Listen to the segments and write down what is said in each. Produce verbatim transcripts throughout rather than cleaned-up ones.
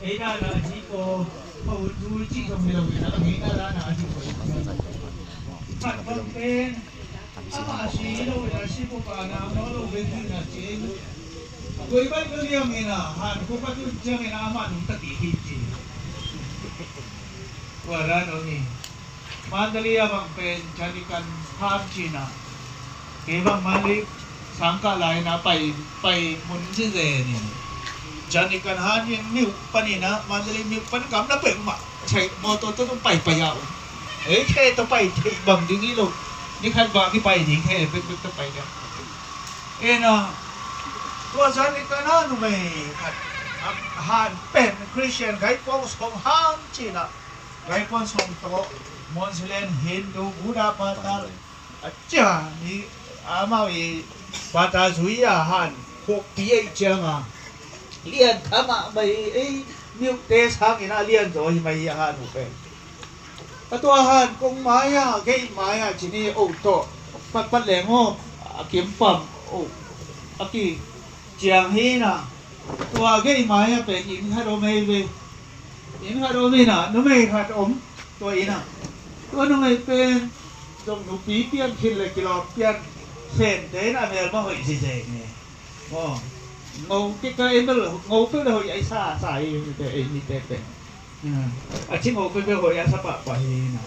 Ei dana a si ko, ko tu ci zong hi lo in a, ei dana a si ko. Khat bang pen, amah a si lo in a, si ko pa na mo lo ve tu na cin. Koi bai ko liam in a, han ko pa tu ciang in a, amah nung ta ki hi ci. Wa ra no ni. Mandalay a bang pen Janikan han cina. Kei bang Mandalay sangkah lai na pai, pai mun zizen in. Janikan han in miu pan in a, Mandalay miu pan kam na pek ma. Sai motor to tung pai pai a um. Ei khe to pai thei bang ding hi lo. Ni khat ba ki pai ding khe pek pek to pai ding. Ena tua Janikan a numei khat, a, han pen Christian gai pong song han cina. Gai pong song to Muslim, Hindu, Buddha, Patal. A cia ni amau i Patal zui a han khukpi ei cianga. Lian kha mahmah hi, ei miukte sangin a lian zaw hi mah hi a han uh pen. A tua han kong mai-ah, gate mai-ah cin hi, oh tawh patpat leng aw, a kimpam, oh, a kiciang hi na. Tua gate mai-ah pen inn khat om ei ve. Inn khat om hi na, numei khat om tua inn ah. Tua numei pen zong nupi pian khin le kilawm pian, Sente in a mel mah hoih zizeng e. Ngo, ngo kika ei bel, ngo peuh le hoih ai sa, sa ei mite, ei mite pen. A ci ngo peuh peuh hoih a sa pahpah hi na.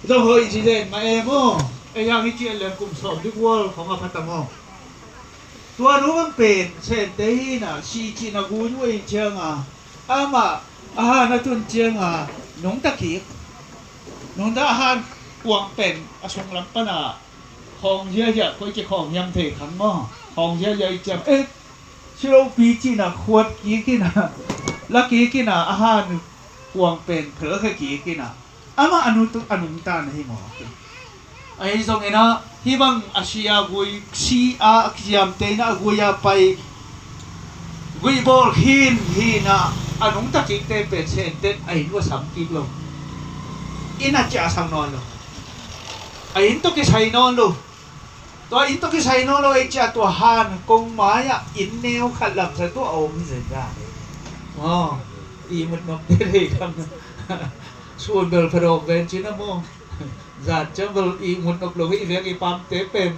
Zong hoih ci zen mah e maw. Ei hang hi ci en leng kum sawm dik wal khong a phat a maw. Tua nu bang pen Sente hi na, si cihna gun uh ei cianga, amah a han a tun cianga nungta kik. Nungta a han kuang pen a sunglam pana khawng ziahziah, koi ci khawng hiam thei khang maw. Khawng ziahziah i ciam, eh, si lopi cihna khuat kik hi na, la kik hi na, a han kuang pen phelkhia kik hi na. Amah a nu tu a nungta na hi maw. Ahi zongin ah hih bang a si a gui, si a a kiciamte in ah a gui a pai, gui bawl khin hi na, a nungta kikte pen Senten a inn uh a sam kik lo. Inn a ciah sam nawn lo. A inn tawh kisai nawn lo. Tua inn tawh kisai nawn lo ei ciah tua han kong mai-ah inn neu khat lamsa tua a om hi zen dan. Aw, i mut nopte thei khang. Sun bel phadawk ven cin a maw. Zan ciang bel i mut nop lo hi vek i pamte pen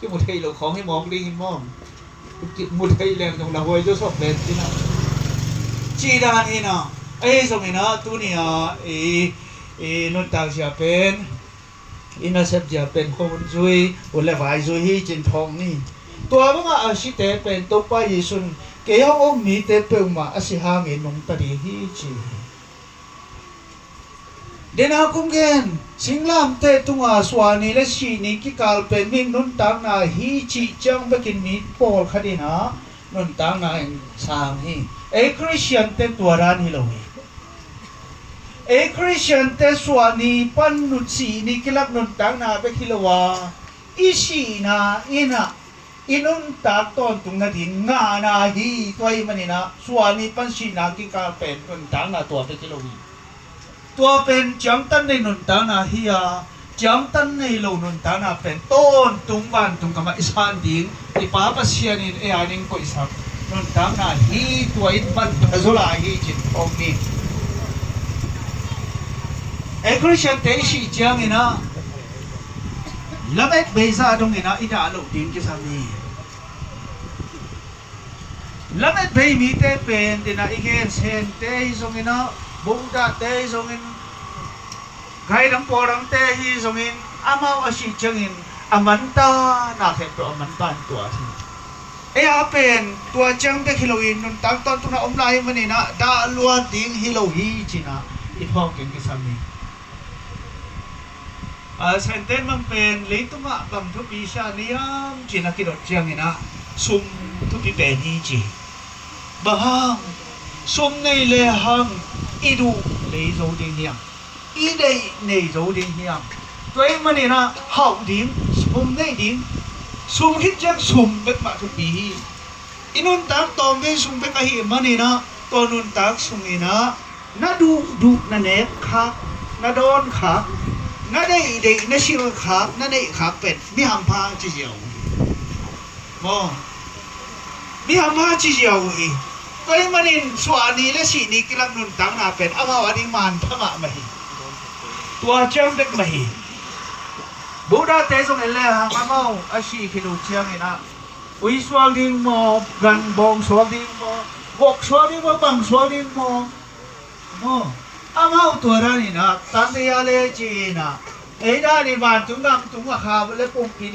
kimu thei lo khawng hi mawk ding in maw. Kimu thei leng zong la huai zaw sawk ven cin a. Ci dan hi na. Ei zong hi na tuni a i, i nuntak zia pen, i nasep zia pen hun zui, hun le vai zui hi cin thawng ni. Tua bangah a site pen Topa Jesuh in kei hong um mite peuhmah a si hangin nungta ding hi ci hi. Dena kong gen, singlamteh tunga suahni le sihni kikal pen mihing nuntakna hi cih ciang bekin mi pawlkhat in ah nuntakna in sang hi. Ei Khristiante tua dan hi lo hi. Ei Khristiante suahni pan nut sihni kilak nuntakna bek hi lo a, i sihna in ah i nuntak tawntung nading ngahna hi. Tua ahih manin ah suahni pan sihna kikal pen nuntakna tua bek hi lo hi. Tua pen ciangtan nei nuntakna hi a, ciangtan nei lo nuntakna pen tawntung vantung kamah i san ding, i Pa Pasian in ei a ding koihsak nuntakna hi. Tua in ban pha zaw lai hi cin thawng ni. Ei Khristiante i sih ciangin ah lamet bei zah dongin ah i dah loh ding kisam hi. Lamet bei mite pen dena i gen Sente hi zongin ah, Buddhate hi zongin, gaidang pawldangte hi zongin, amau a sih ciangin a manta na khempeuh a manta in tuat hi. Ei a pen tua ciang bek hi loin nuntak tawntungna om lai hi manin ah dah luat ding hi lo hi cin ah i phawk ding kisam hi. A, Senten bang pen leitungah bang thupi sia ni hiam cin a kidot ciangin ah sum thupi pen hi ci. Bang hang? Sum nei le hang i duh lei zo ding hiam? I deih nei zo ding hiam? Tua ahih manin ah hauh ding, sum nei ding, sum khit ciang sum bek mah thupi hi. I nuntak tawm pen sum bek ahih manin ah tua nuntak sungin ah na duhduh na nek khak, na dawn khak, na deihdeih na silh khak, na neih khak pen mi hampha ci ziau hi. Maw? Mi hampha ci ziau hi. Tua ahih manin suah ni le sih ni kilang nuntakna pen amau ading manpha mahmah hi. Tua ciang bek mah hi. Buddha te zong en le hang amau a sih khit uh ciangin ah ui suak ding maw, gan bawng suak ding maw, vok suak ding maw, bang suak ding maw? Maw, amau tua danin ah tan dei a le ci-in ah ei danin vantung gam tung a kha le pumpi